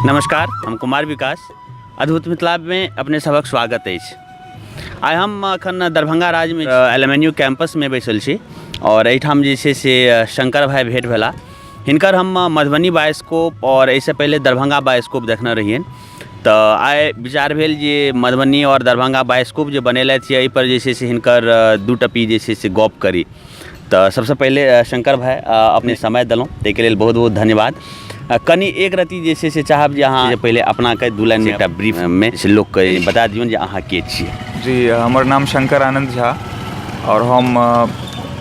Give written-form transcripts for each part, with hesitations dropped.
नमस्कार, हम कुमार विकास, अद्भुत मिथिलामे अपने सभक स्वागत अछि। आइ हम एखन दरभंगा राज्यमे एल एम एन यू कैम्पसमे बैसल छी आओर एहिठाम जे छै से शंकर भाइ भेँट भेला। हिनकर हम मधुबनी बायोस्कोप आओर एहिसँ पहिले दरभंगा बायोस्कोप देखने रहियनि, तऽ आइ विचार भेल जे मधुबनी आओर दरभंगा बायोस्कोप जे बनेलथि यऽ, एहिपर जे छै से हिनकर दू टपी जे छै से गप करी। तऽ सबसँ पहिले शंकर भाइ, अपने समय देलहुँ ताहिके लेल बहुत बहुत धन्यवाद। कनि एक रत्ती जे छै से चाहब जे अहाँ पहिले अपनाके दू लाइनमे एकटा ब्रीफमे से लोकके बता दियौन जे अहाँ के छियै। जी, हमर नाम शंकर आनन्द झा आओर हम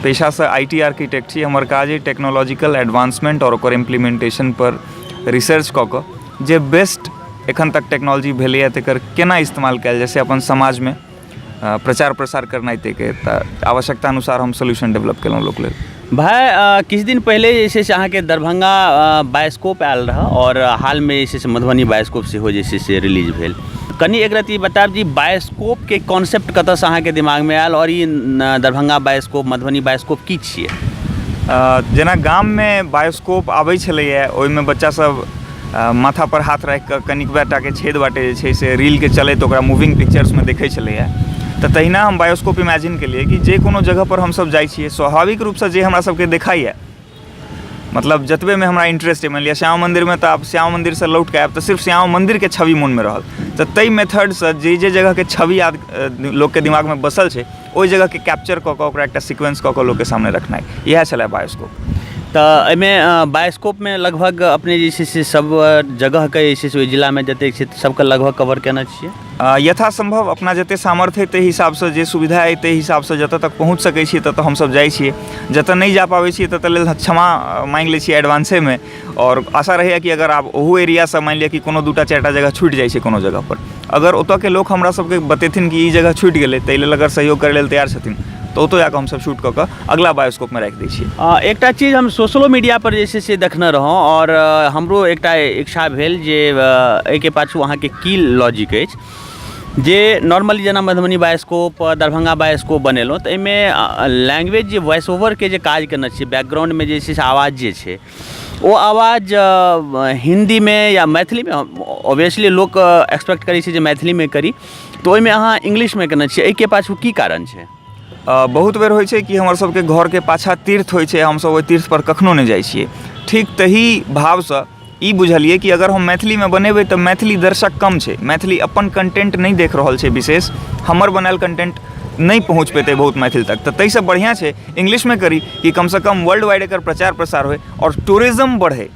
पेशासँ I T architect छी। हमर काज अइ टेक्नोलॉजिकल एडवांसमेंट आओर ओकर इम्प्लीमेंटेशन पर रिसर्च कऽ कऽ जे बेस्ट एखन तक टेक्नोलॉजी भेलैए तकर केना इस्तेमाल कयल जाय से अपन समाजमे प्रचार प्रसार करनाइ, ताहिके तऽ आवश्यकता अनुसार हम सोल्यूशन डेवलप केलहुँ लोक लेल। भाय, किछु दिन पहिले जे छै से अहाँके दरभंगा बायोस्कोप आयल रहए आओर हालमे जे छै से मधुबनी बायोस्कोप सेहो जे छै से रिलीज भेल। कनि एक रत्ती बतायब जे बायोस्कोपके कॉन्सेप्ट कतऽसँ अहाँके दिमागमे आयल आओर ई दरभंगा बायोस्कोप, मधुबनी बायोस्कोप की छियै? जेना गाममे बायोस्कोप आबै छलैए, ओहिमे बच्चासभ माथापर हाथ राखि कऽ कनिकबे टाके छेद बाटे जे छै से रीलके चलैत ओकरा मूविंग पिक्चर्समे देखै छलैए, तऽ तहिना हम बायोस्कोप इमेजिन केलियै कि जे कोनो जगहपर हमसभ जाइ छियै, स्वाभाविक रूपसँ जे हमरा सभके देखाइए, मतलब जतबेमे हमरा इंटरेस्ट अइ, मानि लिअ श्यामा मन्दिरमे, तऽ आब श्यामा मन्दिरसँ लौट कऽ आयब तऽ सिर्फ श्यामा मन्दिरके छवि मोनमे रहल। तऽ ताहि मेथडसँ जे जे जगहके छवि लोकके दिमागमे बसल छै, ओहि जगहके कैप्चर कऽ कऽ ओकरा एकटा सिक्वेंस कऽ कऽ लोकके सामने रखनाइ, इएह छलै बायोस्कोप। तऽ एहिमे बायोस्कोपमे लगभग अपने जे छै से सब जगहके जे छै से ओहि जिलामे जतेक छै सबके लगभग कवर केने छियै? यथासम्भव अपना जतेक सामर्थ्य अइ ताहि हिसाबसँ, जे सुविधा अइ ताहि हिसाबसँ जतऽ तक पहुँच सकै छियै ततऽ हमसब जाइ छियै। जतऽ नहि जा पाबै छियै ततऽ लेल क्षमा माँगि लै छियै एडवांसेमे। आओर आशा रहैए कि अगर आब ओहू एरियासँ मानि लिअ कि कोनो दूटा चारिटा जगह छुटि जाइ छै, कोनो जगहपर अगर ओतऽके लोक हमरा सबके बतेथिन कि ई जगह छुटि गेलै, ताहि लेल अगर सहयोग करै लेल तैयार छथिन तऽ ओतऽ जाकऽ हमसब शूट कऽ कऽ अगिला बायोस्कोपमे राखि दै छियै। एकटा चीज हम सोशलो मीडियापर जे छै से देखने रहौँ आओर हमरो एकटा इच्छा भेल जे एहिके पाछू अहाँके की लॉजिक अछि, जे नॉर्मली जेना मधुबनी बायोस्कोप, दरभंगा बायोस्कोप बनेलहुँ तऽ एहिमे लैंग्वेज जे वॉइस ओवरके जे काज केने छियै, बैकग्राउंडमे जे छै से आवाज जे छै, ओ आवाज हिन्दीमे या मैथिलीमे, ऑब्वियसली लोक एक्सपेक्ट करै छै जे मैथिलीमे करी, तऽ ओहिमे अहाँ इंग्लिशमे केने छियै। एहिके पाछू की कारण छै? बहुत बेर होइ छै कि हमर सबके घरके पाछाँ तीर्थ होइ छै, हमसब ओहि तीर्थपर कखनो नहि जाइ छियै। ठीक तही भावसँ ई बुझलियै कि अगर हम मैथिलीमे बनेबै तऽ मैथिली दर्शक कम छै, मैथिली अपन कंटेंट नहि देख रहल छै, विशेष हमर बनायल कंटेंट नहि पहुँच पेतै बहुत मैथिल तक, तऽ ताहिसँ बढ़िआँ छै इंग्लिशमे करी कि कमसँ कम वर्ल्ड वाइड एकर प्रचार प्रसार होइ आओर टूरिज्म बढ़ै।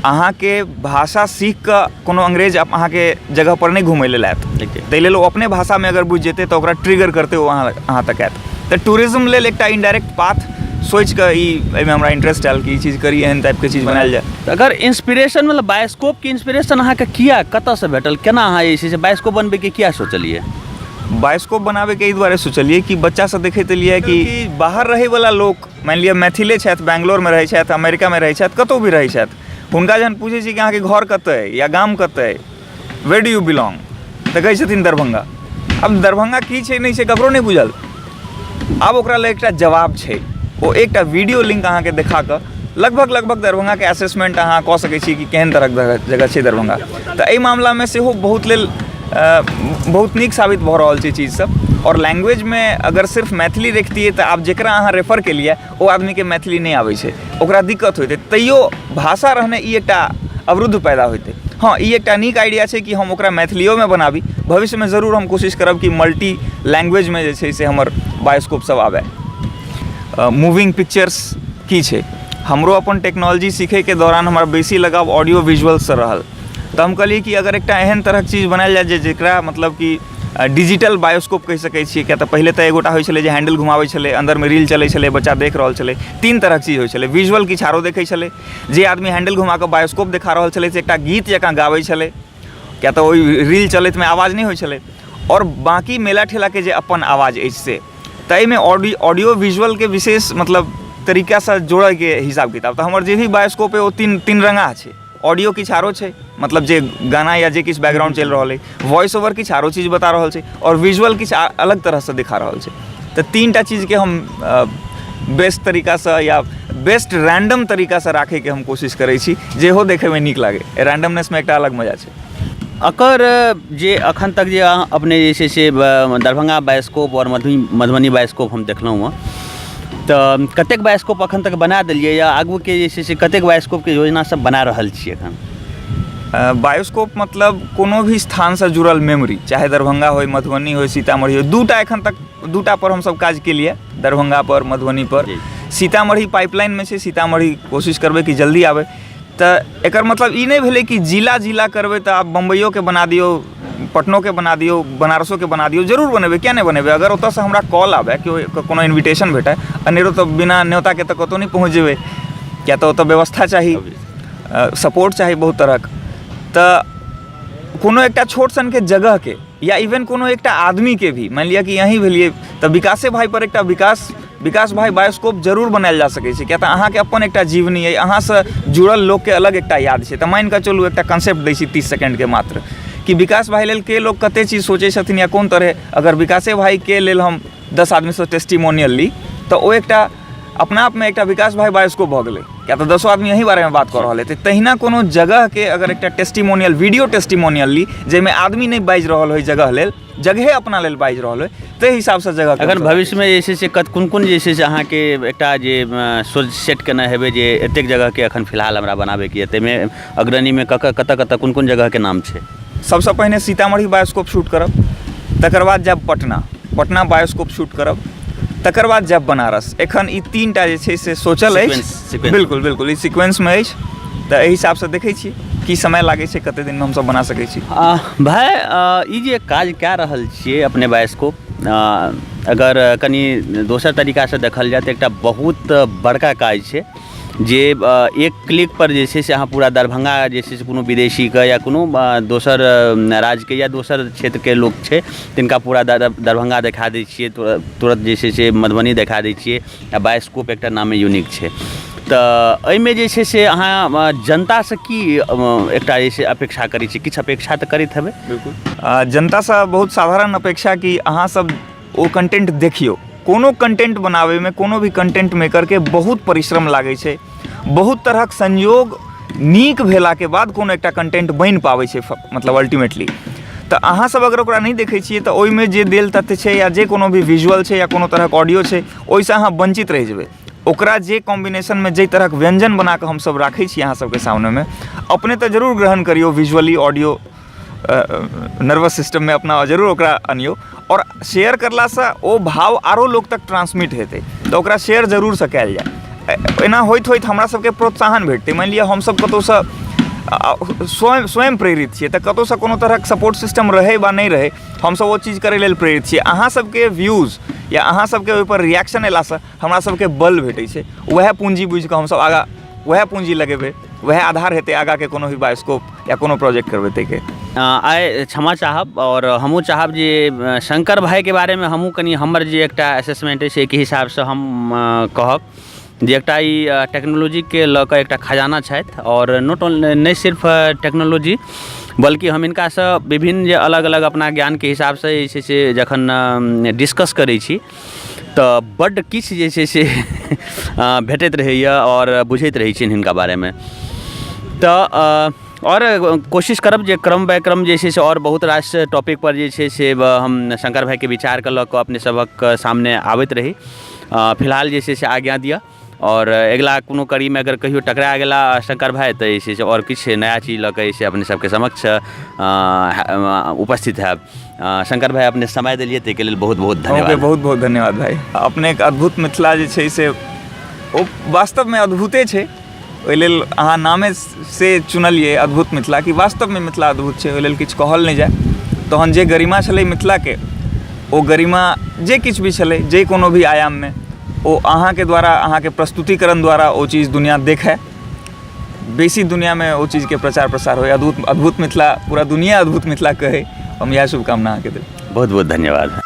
अहाँके भाषा सीख कऽ कोनो अंग्रेज अहाँके जगहपर नहि घुमै लेल आयत, ताहि लेल ओ अपने भाषामे अगर बुझि जेतै तऽ ओकरा ट्रिगर करतै, ओ अहाँ तक आयत। तऽ टूरिज्म लेल एकटा इनडायरेक्ट पाथ सोचि कऽ ई एहिमे हमरा इंटरेस्ट आयल कि ई चीज करी, एहन टाइपके चीज बनायल जाय। तऽ अगर इंस्पिरेशन, मतलब बायोस्कोपके इंस्पिरेशन अहाँके किया, कतऽसँ भेटल? केना अहाँ जे छै से बायोस्कोप बनबैके किया सोचलियै? बायोस्कोप बनाबैके एहि दुआरे सोचलियै कि बच्चासँ देखैत एलियै कि बाहर रहैवला लोक, मानि लिअ मैथिले छथि, बैंगलोरमे रहै छथि, अमेरिकामे रहै छथि, कतहु भी रहै छथि, हुनका जहन पूछै छी कि अहाँके घर कतऽ अइ या गाम कतऽ अइ, वेयर do you belong, तऽ कहै छथिन दरभंगा। आब दरभंगा की छै नहि छै ककरो नहि बुझल। आब ओकरा लए एकटा जवाब छै, ओ एकटा वीडियो लिंक अहाँके देखा कऽ लगभग लगभग दरभंगाके असेसमेंट अहाँ कऽ सकै छी कि केहन तरहक जगह छै दरभंगा। तऽ एहि मामलामे सेहो बहुत लेल बहुत नीक साबित भऽ रहल छै चीजसभ। आओर लैंग्वेजमे अगर सिर्फ मैथिली रखतियै तऽ आब जकरा अहाँ रेफर केलियै ओ आदमीके मैथिली नहि आबै छै, ओकरा दिक्कत होइतै, तैयो भाषा रहने ई एकटा अवरुद्ध पैदा होइतै। हँ, ई एकटा नीक आइडिया छै कि हम ओकरा मैथिलियोमे बनाबी। भविष्यमे जरूर हम कोशिश करब कि मल्टी लैंग्वेजमे जे छै से हमर बायोस्कोप सब आबै। मूविंग पिक्चर्स की छै, हमरो अपन टेक्नोलॉजी सीखैके दौरान हमरा बेसी लगाव ऑडियो विजुअल्ससँ रहल, तऽ हम कहलियै कि अगर एकटा एहन तरहक चीज बनायल जाय जे जकरा मतलब कि डिजिटल बायोस्कोप कहि सकै छियै, किएक तऽ पहिले तऽ एगोटा होइ छलै जे हैंडल घुमाबै छलै, अन्दरमे रील चलै छलै, बच्चा देख रहल छलै। तीन तरहक चीज होइ छलै: विजुअल किछु आरो देखै छलै, जे आदमी हैंडल घुमा कऽ बायोस्कोप देखा रहल छलै से एकटा गीत जकाँ गाबै छलै, किएक तऽ ओहि रील चलैतमे आवाज नहि होइ छलै, आओर बाँकी मेला ठेलाके जे अपन आवाज अछि से। तऽ एहिमे ऑडियो विजुअलके विशेष मतलब तरीकासँ जोड़ैके हिसाब किताब। तऽ हमर जे भी बायोस्कोप अइ ओ तीन तीन रङ्गा छै। ऑडियो किछु आरो छै, मतलब जे गाना या जे किछु बैकग्राउंड चलि रहल अइ, वॉइस ओवर किछु आरो चीज बता रहल छै आओर विजुअल किछु अलग तरहसँ देखा रहल छै। तऽ तीन टा चीजके हम बेस्ट तरीकासँ या बेस्ट रैंडम तरीकासँ राखैके हम कोशिश करै छी, जेहो देखैमे नीक लागै। रैंडमनेसमे एकटा अलग मजा छै। एकर जे अखन तक जे अहाँ अपने जे छै से दरभंगा बायोस्कोप आओर मधुबनी बायोस्कोप हम देखलहुँ हँ, तऽ कतेक बायोस्कोप अखन तक बना देलियै या आगूके जे छै से कतेक बायोस्कोपके योजना सब बना रहल छी एखन? बायोस्कोप मतलब कोनो भी स्थानसँ जुड़ल मेमोरी, चाहे दरभंगा होय, मधुबनी होय, सीतामढ़ी होय। दूटा एखन तक दूटा पर हमसब काज केलियै, दरभंगा पर, मधुबनी पर। सीतामढ़ी पाइपलाइनमे छै। सीतामढ़ी कोशिश करबै कि जल्दी आबै। तऽ एकर मतलब ई नहि भेलै कि जिला जिला करबै तऽ आब बम्बइयोके बना दियौ, पटनोके बना दियौ, बनारसोके बना दियौ। जरूर बनेबै, किया नहि बनेबै? अगर ओतऽसँ हमरा कॉल आबै, केओ कोनो इन्विटेशन भेटै, अनेरो तऽ बिना न्योताके तऽ कतहु नहि पहुँच जेबै, किया तऽ ओतऽ व्यवस्था चाही, सपोर्ट चाही बहुत तरहक। तऽ कोनो एकटा छोट सनके जगहके या इवन कोनो एकटा आदमीके भी, मानि लिअ कि अहीँ भेलियै तऽ विकासे भाइ पर एकटा विकास भाइ बायोस्कोप जरूर बनायल जा सकै छै, किया तऽ अहाँके अपन एकटा जीवनी अइ, अहाँसँ जुड़ल लोकके अलग एकटा याद छै। तऽ मानि कऽ चलू एकटा कंसेप्ट दै छी 30 सेकेंडके मात्र कि विकास भाइ लेल के लोक कते चीज सोचै छथिन या कोन तरहे। अगर विकासे भाइके लेल हम 10 आदमीसँ टेस्टिमोनियल ली तऽ ओ एकटा अपना आपमे एकटा विकास भाइ बायोस्कोप भऽ गेलै, किया तऽ दसो आदमी एही बारेमे बात कऽ रहल हेतै। तहिना कोनो जगहके अगर एकटा टेस्टिमोनियल, वीडियो टेस्टिमोनियल ली, जाहिमे आदमी नहि बाजि रहल होइ जगह लेल, जगहे अपना लेल बाजि रहल होइ, ताहि हिसाबसँ जगह। अखन भविष्यमे जे छै से कोन कोन जे छै से अहाँके एकटा जे सोच सेट केने हेबै जे एतेक जगहके अखन फिलहाल हमरा बनाबैके यऽ, ताहिमे अग्रणीमे कतऽ कतऽ कोन कोन जगहके नाम छै? सबसँ पहिने सीतामढ़ी बायोस्कोप शूट करब, तकर बाद जायब पटना, पटना बायोस्कोप शूट करब, तकर बाद जायब बनारस। एखन ई 3टा जे छै से सोचल अछि। बिल्कुल बिल्कुल, ई सिक्वेंसमे अछि। तऽ एहि हिसाबसँ देखै छी की समय लागै छै, कते दिनमे हमसब बना सकै छी। भाय, ई जे काज कए रहल छियै अपने बायोस्कोप, अगर कनि दोसर तरीकासँ देखल जाय तऽ एकटा बहुत बड़का काज छै जे एक क्लिक पर जे छै से अहाँ पूरा दरभंगा जे छै से कोनो विदेशीके या कोनो दोसर राज्यके या दोसर क्षेत्रके लोक छै तिनका पूरा दरभंगा देखा दै छियै, तुरत जे छै से मधुबनी देखा दै छियै आ बायोस्कोप एकटा नामे यूनिक छै। तऽ एहिमे जे छै से अहाँ जनतासँ की एकटा जे छै अपेक्षा करै छियै? किछु अपेक्षा तऽ करैत हेबै। बिल्कुल, जनतासँ बहुत साधारण अपेक्षा कि अहाँसब ओ कंटेंट देखियौ। कोनो कंटेंट बनाबैमे कोनो भी कंटेंट मेकरके बहुत परिश्रम लागै छै, बहुत तरहक संयोग नीक भेलाके बाद कोनो एकटा कंटेंट बनि पाबै छै मतलब अल्टीमेटली। तऽ अहाँसब अगर ओकरा नहि देखै छियै तऽ ओहिमे जे देल तथ्य छै या जे कोनो भी विजुअल छै या कोनो तरहक ऑडियो छै, ओहिसँ अहाँ वञ्चित रहि जेबै। ओकरा जे कॉम्बिनेशनमे जाहि तरहक व्यञ्जन बनाकऽ हमसब राखै छी अहाँ सबके सामनेमे, अपने तऽ जरूर ग्रहण करियौ, विजुअली ऑडियो नर्वस सिस्टममे अपना जरूर ओकरा अनियौ, आओर शेयर करलासँ ओ भाव आरो लोक तक ट्रांसमिट हेतै, तऽ ओकरा शेयर जरूरसँ कयल जाय। एना होइत होइत हमरा सबके प्रोत्साहन भेटतै। मानि लिअ हमसब कतहुसँ स्वयं स्वयं प्रेरित छियै तऽ कतहुसँ कोनो तरहक सपोर्ट सिस्टम रहै वा नहि रहै, हमसब ओ चीज करै लेल प्रेरित छियै। अहाँ सबके व्यूज या अहाँ सबके ओहिपर रिएक्शन अयलासँ हमरा सबके बल भेटै छै। वएह पूँजी बुझिकऽ हमसब आगाँ वएह पूँजी लगेबै, वएह आधार हेतै आगाँके कोनो भी बायोस्कोप या कोनो प्रोजेक्ट करबै ताहिके। आइ क्षमा चाहब आओर हमहूँ चाहब जे शंकर भाइके बारेमे हमहूँ कनि हमर जे एकटा असेसमेंट अछि एहिके हिसाबसँ हम कहब जे एकटा ई टेक्नोलॉजीके लऽ कऽ एकटा खजाना छथि। आओर not only, नहि सिर्फ टेक्नोलॉजी, बल्कि हम हिनकासँ विभिन्न जे अलग अलग अपना ज्ञानके हिसाबसँ जे छै से जखन डिस्कस करै छी तऽ बड्ड किछु जे छै से भेटैत रहैए आओर बुझैत रहै छियनि हिनका बारेमे। तऽ आओर कोशिश करब जे क्रम बाइ क्रम जे छै से आओर बहुत रास टॉपिकपर जे छै से हम शङ्कर भाइके विचारके लऽ कऽ अपने सभक सामने आबैत रही। फिलहाल जे छै से आज्ञा दिअ आओर अगिला कोनो कड़ीमे अगर कहियो टकरा गेला शङ्कर भाइ तऽ जे छै से आओर किछु नया चीज लऽ कऽ जे छै अपने सबके समक्ष उपस्थित हैब। शङ्कर भाइ, अपने समय देलियै ताहिके लेल बहुत बहुत धन्यवाद। बहुत बहुत धन्यवाद भाइ। अपनेके अद्भुत मिथिला जे छै से ओ वास्तवमे अद्भुते छै, ओहि लेल अहाँ नामे से चुनलियै अद्भुत मिथिला, कि वास्तवमे मिथिला अद्भुत छै, ओहि लेल किछु कहल नहि जाय। तहन जे गरिमा छलै मिथिलाके, ओ गरिमा जे किछु भी छलै, जे कोनो भी आयाममे, ओ अहाँके द्वारा, अहाँके प्रस्तुतिकरण द्वारा ओ चीज दुनिया देखै, बेसी दुनियामे ओ चीजके प्रचार प्रसार होइ, अद्भुत अद्भुत मिथिला पूरा दुनिया अद्भुत मिथिला कहै, हम इएह शुभकामना अहाँके देब। बहुत बहुत धन्यवाद।